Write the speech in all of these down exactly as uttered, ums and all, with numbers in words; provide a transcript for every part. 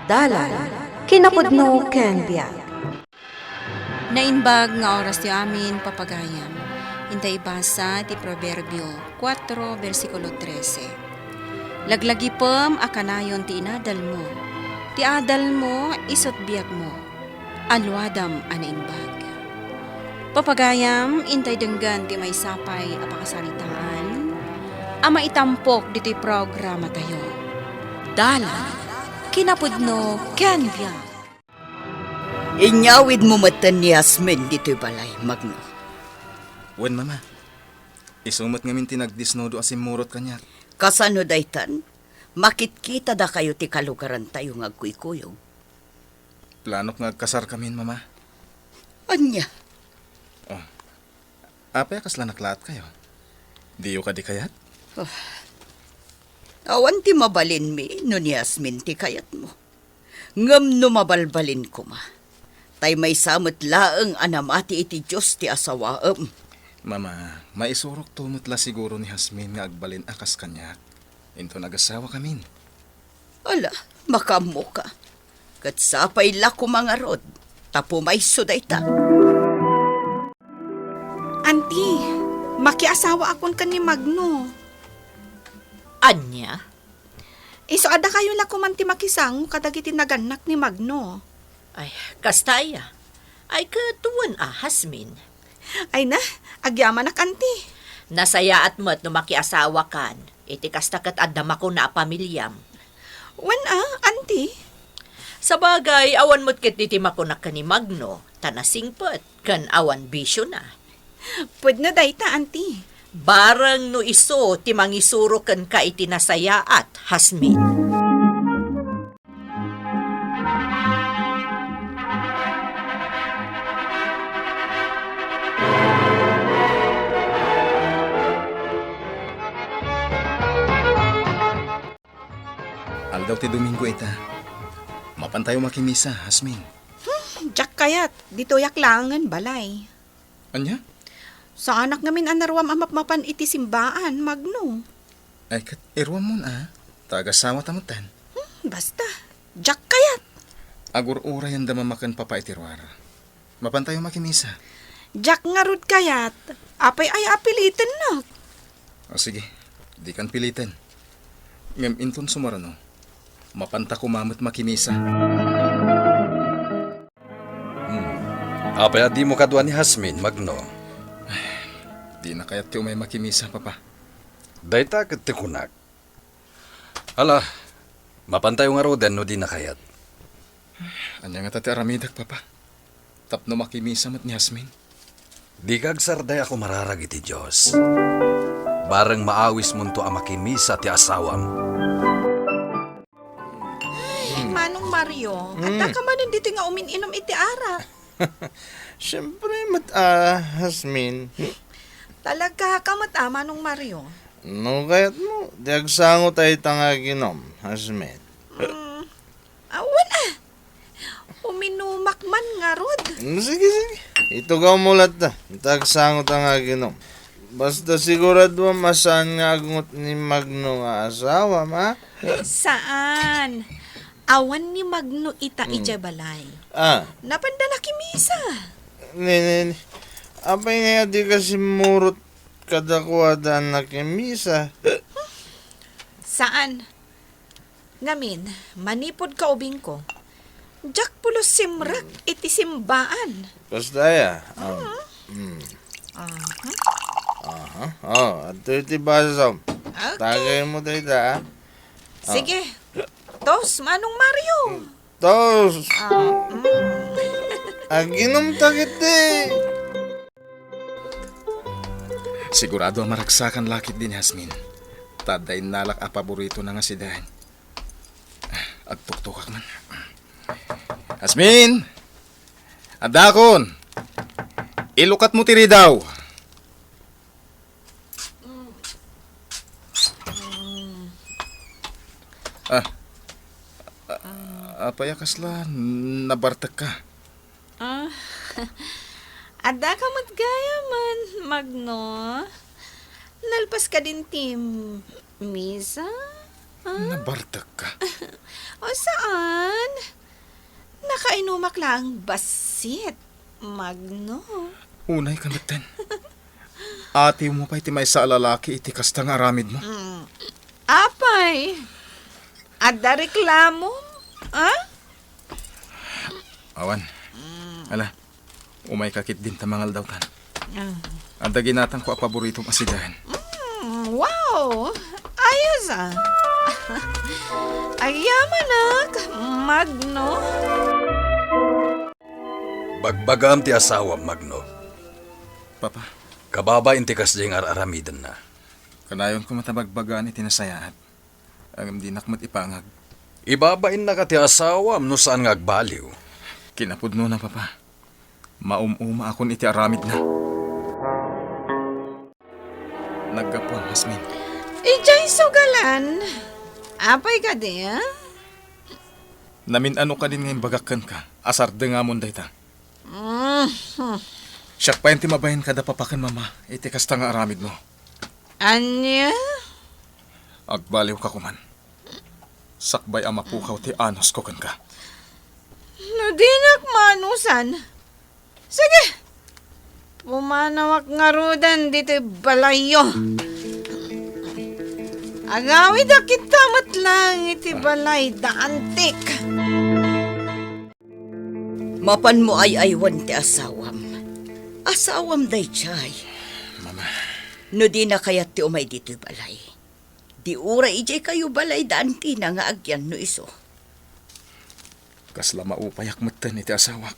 Dalan, kinapudno ken biag. Naimbag nga oras ti amin, papagayam. Inta ibasa ti Proverbio kuatro, bersikulo trese. Laglagipem a kanayon ti inadalmo. Ti adalmo isut' biagmo. Aluadam a naimbag. Papagayam, intay denggen ti maysa pay a pakasaritaan a maitampok ditoy programatayo. Dalan, kinapudno ken biag. Inyawidmo metten ni Jasmine ditoy balay, Magno. Wen, Mama. Isu met ngamin ti nagdisnudo a simmurot kaniak. Kasano daytan? Makitkitadakayo ti kalugarantayo nga agkuykuyog. Planok nga agkasarkamin, Mama. Ania? Oh. Apay a kasla naklaatkayo? Diyo kadi kayat? Oh. Awan ti mabalinmi no ni Jasmine ti kayatmo. Ngem no mabalbalin koma, tay maysa met laeng a namati iti Dios ti asawaem. Mama, maisurokto met la siguro ni Jasmine nga agbalin a kas kaniak. Inton agasawakamin. Ala, makaammoka. Ket sapay la koma ngarud, ta pumayso dayta. Anti, makiasawaakon ken ni Magno. Ania? Isu a dakayo la koman ti makisango kadagiti nagannak ni Magno. Ay, kasta aya. Ay, ket wen a, Jasmine. Ay na, agyamanak, Anti. Nasayaat met no makiasawakan. Iti kasta ket adda makuna a pamiliam. Wen a, Anti? Sabagay, awan met ketdi ti makuna ken ni Magno, ta nasingpet, ken awan bisiona. Pudno dayta, Anti. Bareng no isu ti mangisuro kenka iti nasayaat, Jasmine. Aldaw ti Domingo ita. Mapantayo makimisa, Jasmine. Hmm, diak kayat. Ditoyak laengen balay. Ania? Saanak ngamin a naruam a mapmapan iti simbaan, Magno. Ay, ket iruammon a. Ta agasawata metten. Hmm, basta. Diak kayat. Agur-urayanda Mama ken Papa iti ruar. Mapantayo makimisa. Diak ngarud kayat. Apay aya a pilitennak? O, sige. Dikan piliten. Ngem inton sumurano, mapanta koma met makimisa. Hmm. Apay a dimo kadua ni Jasmine, Magno? Dina kayat ti umay makimisa, Papa. Dayta ket ti kunak. Ala, mapantayo ngaruden no dina kayat. Ania ngata ti aramidek, Papa? Tapno makimisa met ni Jasmine? Dika agsardaya a kumararag iti Dios. Bareng maawismonto a makimisa ti asawam. Ay, Manong Mario, hmm, adda ka manen ditoy nga umin-inum iti arak. Siyempre met a, Jasmine. Talaga ka met a, Manong Mario. No kayatmo, di agsango tayo ita nga aginom, Jasmine. Mm, awan a. Uminumak man ngarud. Mm, sige, sige. Itugawmo latta. Ita agsango ta nga aginom. Basta siguraduam a saan nga agngot ni Magno nga asawam, ha? Saan? Awan ni Magno ita, hmm, idiay balay. Ah. Napanda nakimisa. Ni, ni, ni. Apay nga di ka simmurot kadakuada a nakimisa? Saan? Ngamin, manipud kaubingko, diak pulos simrek iti simbaan. Kasta aya? Um, mm. Aha. Aha. Oh, adtoy ti basom. Okay. Tagaymo dayta, ah. Oh. Sige. Tos, Manong Mario. Tos. Ah, mm. Aginom ta ketdi. Sigurado a maragsakan la ketdi ni Jasmine. Ta adda innalak a paboritona nga sidaen. Agtuktokak man. Jasmine! Addakon! Ilukatmo ti ridaw! Ah. Ah, apay a kasla nabartekka? Ah, adda ka met gayamen, Magno. Nalpas kadin ti misa? Ah? Nabartekka. O, saan? Nakainumak laeng bassit, Magno. Unay ka metten. Atiwmo pay ti maysa a lalaki iti kasta nga aramidmo? Mm. Apay, adda reklamo? Ah? Awan. Mm. Ala, umayka ketdin ta mangaldawtan. Ah. Adda ginatangko a paboritom a sigaen. Mm, wow! Ayos, ah. Agyamanak, Magno. Bagbagam ti asawam, Magno. Papa. Kababain ti kasdiay nga ar-aramidenna. Kanayon koma ta bagbagaan iti nasayaat. Ngem dinak met ipangag. Ibabainnaka ti asawam no saan nga agbaliw. Kinapudnona, Papa. Maum-umaakon iti aramidna. Naggapuam, Jasmine. Idiay sugalan. Apay kadi, ah? Namin-ano kadin nga imbagak kenka a sardengamon dayta? Mhm. Siak pay ti mabain kada papa ken mama iti kasta nga aramidmo. Ania? Agbaliwka koman. Sakbay a mapukaw ti anusko kenka. No dinak maanusan, sige, pumanawak ngaruden ditoy balayyo. Agawidak ita met laeng iti balay da Antik. Mapanmo ay-aywan ti asawam. Asawam daydiay. Mama. No dina kayat ti umay ditoy balay, di uray idiay kayo balay da Antina nga agyan no isu. Kasla maupayak metten iti asawak.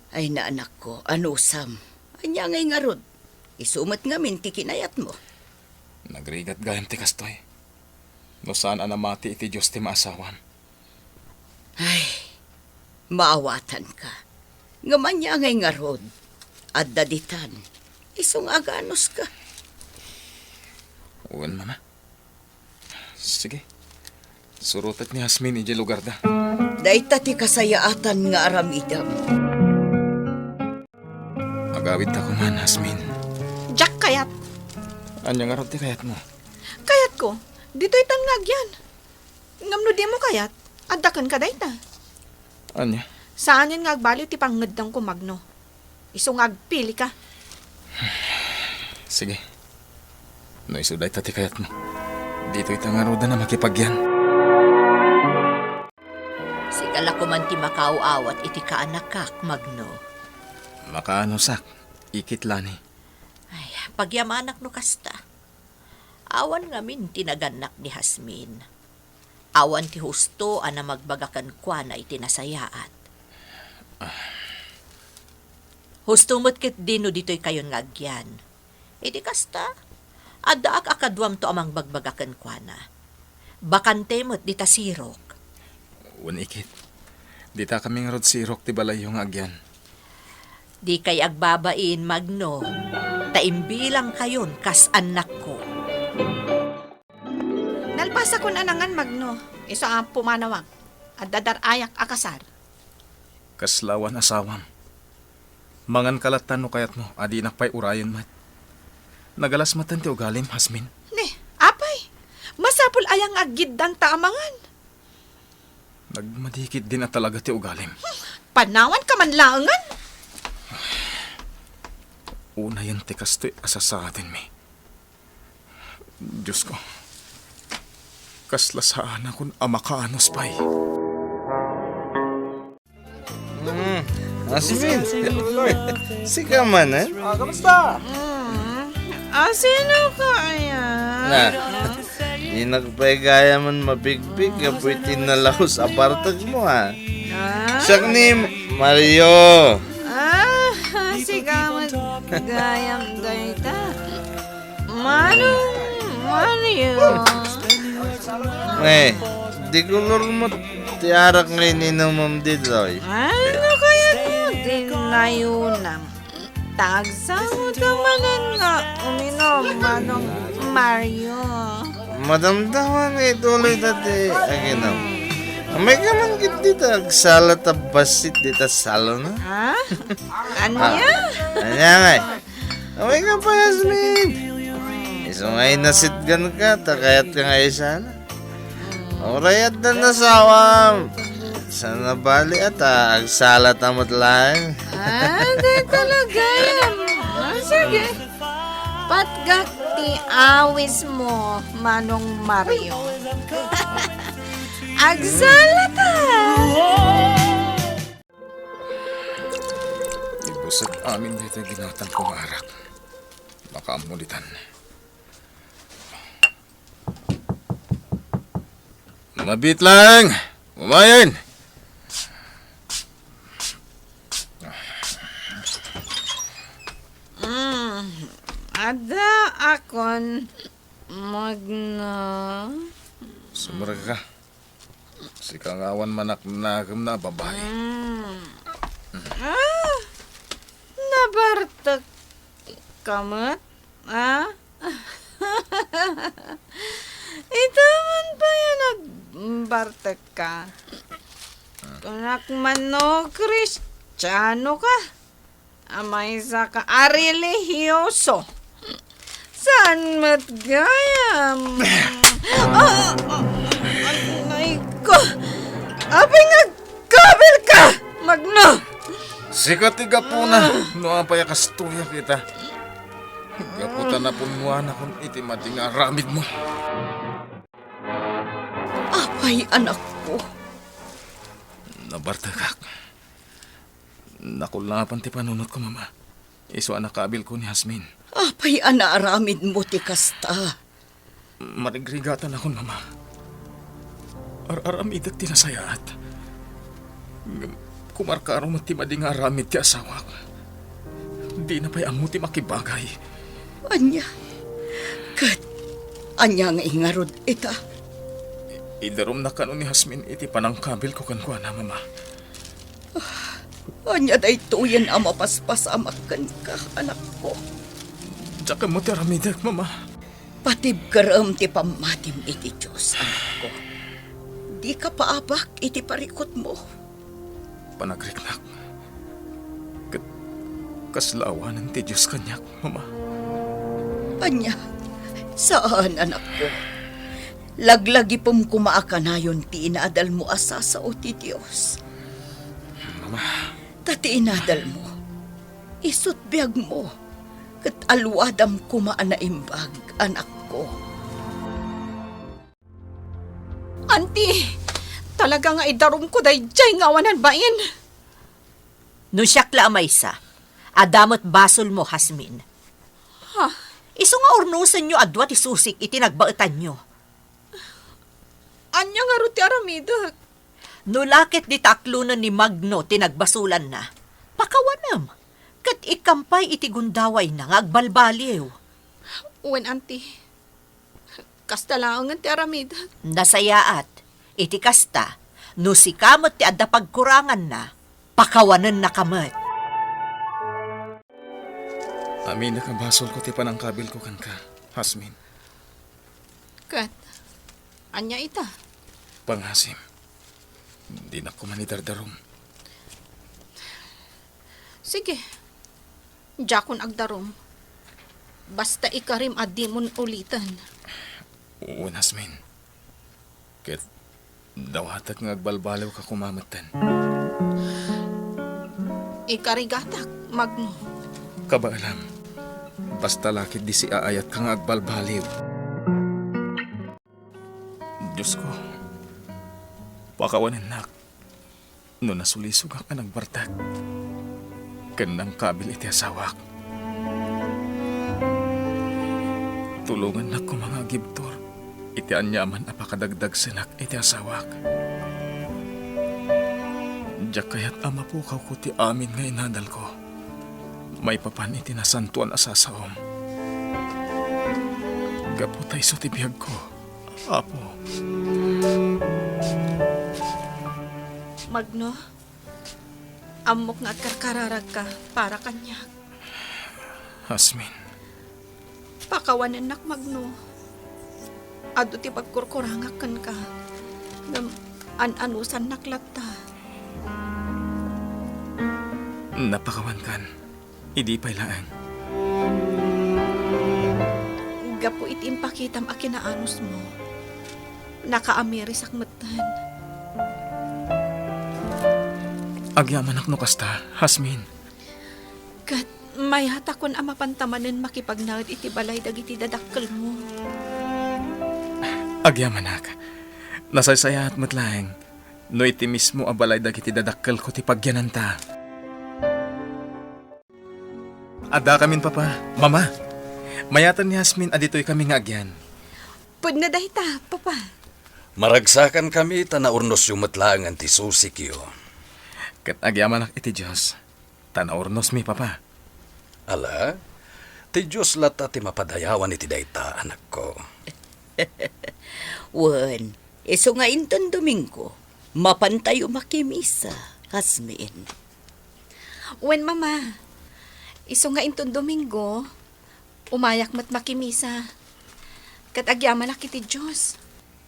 Ay, naanakko, anusam. Ania ngay ngarud? Isu met ngamin ti kinayatmo. Nagrigat gayam ti kastoy. No saan a namati iti Dios ti maasawam. Ay, maawatanka. Ngem ania ngay ngarud? Adda ditan. Isu nga aganuska. Wen, Mama. Sige. Surotek ni Jasmine idiay lugarda. Dayta ti kasayaatan nga aramidem. Agawidta koman, Jasmine. Diak kayat. Ania ngarud ti kayatmo? Kayatko, ditoy tan nga agyan. Ngem no dimo kayat, adda kenka dayta. Ania? Saanen nga agbaliw ti pangngeddengko, Magno. Isu nga agpilika. Sige. No isu dayta ti kayatmo, ditoy ta ngaruden a makipagyan. Sika la koman ti makaaw-awat iti kaanakak, Magno. Makaanusak, ikit Lani. Ay, pagyamanak no kasta. Awan ngamin ti nagannak ni Jasmine. Awan ti husto a namagbaga kenkuana iti nasayaat. Ah. Husto met ketdi no ditoy kayon nga agyan. Iti kasta, addaak a kaduamto a mangbagbaga kenkuana. Bakante met dita sirok. Wen, ikit. Dita kami ngarud sirok ti balayyo nga agyan. Dikay agbabain, Magno, ta imbilangkayon kas annakko. Nalpasakon a nangan, Magno. Isu a pumanawak. Adda dar-ayak a kasar. Kasla awan asawam. Manganka latta no kayatmo a dinak pay urayen met. Nagalas metten ti ugalim, Jasmine. Ne, apay, masapul aya nga aggiddanta a mangan? Nagmadi ketdin a talaga ti ugalim. Panawanka man laengen. Unayen ti kastoy a sasaatenmi. Diosko, kasla saanakon a makaanus pay. Mm. Jasmine, sika man, eh? Ah, kamusta? Mm. Ah, sino kaya? Na, dinak pay gayam a mabigbig gapu iti nalaus a bartekmo, ah. Ah? Siak ni Mario. Ah, sika met gayam dayta. Manong Mario. Eh, di kolor met ti arak nga ininumem ditoy. Ano kaya ti dinayonam? Ta agsaw ta manen nga uminom, Manong Mario. Madamdama nga ituloy ta ti aginom. Amayka man ketdi ta agsala ta bassit dita salon, ha? Ha? Ania? Ah, ania ngay? Amayka pay, Jasmine. Isu nga inasitganka, ta kayatka nga isala. Uray adda nasawam. Saan a bali ta, agsala ta met laeng. Ah, di talaga yan. Ah, sige. Patgak ti awis mo, Manong Mario. Agsala ta. Ibusek amin daytoy ginatangko nga arak. Makaammo ditan. Mabiit laeng! Umayen! Mm, adda akon, Magno. Sumrek ka. Sika nga awan manaknakemna a babai. Mm. Ah, nabartek ka met? Ah? Ita man pay a nagbartek ka. Kunak man no, Kristiano ka. A maysa ka a relihioso. Saan met gayam? Ah, ah, aray ko. Apay nga agkabil ka, Magno? Sika ti gapuna no apay a kastoyak ita. Gapu ta napunnoanakon iti madi nga aramidmo. Apay, anakko? Nabartekak. Nakullapan ti panunotko, Mama. Isu a nakabilko ni Jasmine. Apay a naaramidmo ti kasta? Marigrigatanakon, Mama. Ar-aramidek ti nasayaat. Ngem kumarkaro met ti madi nga aramid ti asawak. Dina pay ammo ti makibagay. Ania? Ket ania nga ingarud ita? I-, idarumnak kano ni Jasmine iti panangkabilko kenkuana, Mama. Ania daytoyen a mapaspasamak kenka, anakko? Diak ammo ti aramidek, Mama. Patibkerem ti pammatim iti Dios, anakko. Dika paabak iti parikutmo. Panagriknak. Ket kasla awanen ti Dios kaniak, Mama. Ania? Saan, anakko. Laglagipem koma a kanayon ti inadalmo a sasao ti Dios. Mama. Ta ti inadalmo, isut' biagmo, ket alwadam koma a naimbag, anakko. Anti, talaga nga idarumko daydiay nga awanan bain. No siak la a maysa, adda met basolmo, Jasmine. Ha? Isu nga urnosenyo a dua ti susik iti nagbaetanyo. Ania ngarud ti aramidek? No la ket dita aklonen ni Magno ti nagbasolanna, pakawanem, ket ikkam pay iti gundawayna nga agbalbaliw. Wen, anti. Kasta laengen ti aramidek. Nasayaat. Iti kasta, no sika met ti adda pagkuranganna, pakawanennaka met. Aminek a basolko ti panangkabilko kenka, Jasmine. Ket, ania ita? Pangasim, dinak koma idardarum. Sige, diakon agdarum. Basta ikarim a dimon uliten. Wen, Jasmine. Ket dawatek nga agbalbaliwka koma metten. Ikarigatak, Magno. Kabaelam, basta la ketdi siaayatka nga agbalbaliw. Diosko, pakawanennak no nasulisogak a nagbartek ken nangkabil iti asawak. Tulongannak koma nga agibtur iti aniaman a pakadagdagsenak iti asawak. Diak kayat a mapukawko ti amin nga inadalko maipapan iti nasantoan a sasaom. Gapu ta isu ti biagko, Apo. Magno, ammok nga agkarkararagka para kaniak. Jasmine. Pakawanennak, Magno. Adu ti pagkurkurangak kenka. Ngem an-anusannak latta. Napakawankan. Idi pay laeng. Gapu iti impakitam a kinaanusmo, nakaamirisak metten. Agyamanak no kasta, Jasmine. Ket mayatakon a mapanta manen makipagnaed iti balay dagiti dadakkelmo. Agyamanak, nasaysayaat met laeng no iti mismo a balay dagiti dadakkelko ti pagyananta. Addakamin, Papa. Mama, mayaten ni Jasmine a ditoy kami nga agyan. Pudno dayta, Papa. Maragsakan kami ta naurnosyo met laengen ti susikyo. Ket agyamanak iti Dios, ta naurnosmi, Papa. Ala, ti Dios latta ti mapadayawan iti dayta, anakko. Wen, isu nga inton Domingo, mapantayo makimisa, Jasmine. Wen, Mama, isu nga inton Domingo, umayak met makimisa. Ket agyamanak iti Dios,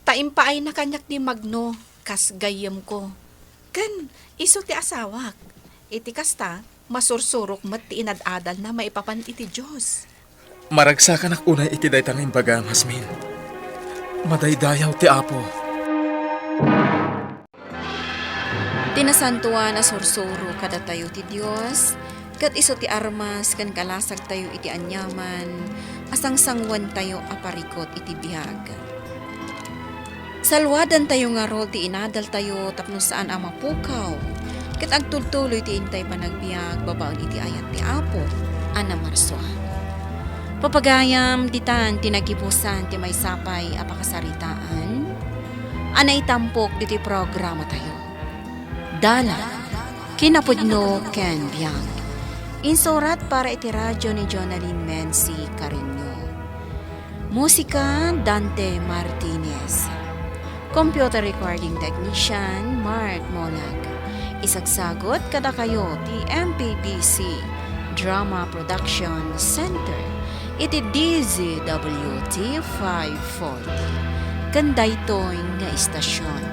ta impaayna kaniak ni Magno kas gayyemko. Ken isu ti asawak. Iti kasta, masursurok met ti inad-adalna maipapan iti Dios. Maragsakanak unay iti dayta nga imbagam, Jasmine. Madaydayaw ti Apo. Ti nasantoan a sursuro kadatayo ti Dios, ket isu ti armas ken kalasagtayo iti aniaman a sangsanguantayo a parikut iti biag. Saluadantayo ngarud ti inadaltayo tapno saan a mapukaw, ket agtultuloy ti intay panagbiag babaen iti ayat ti Apo a namarsuan. Papagayam, ditan ti nagibusan ti maysa pay a pakasaritaan a naitampok ditoy programatayo. Dalan, kinapudno ken biag. Insurat para iti radio ni Jonalyn Menzi Carreño. Musika, Dante Martinez. Computer recording technician, Mark Molag. Isagsagut kadakayo ti M P B C Drama Production Center iti D Z W T five forty. Ken daytoy nga istasion,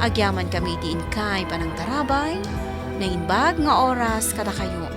agyamankami iti inkay panangtarabay, naimbag nga oras kadakayo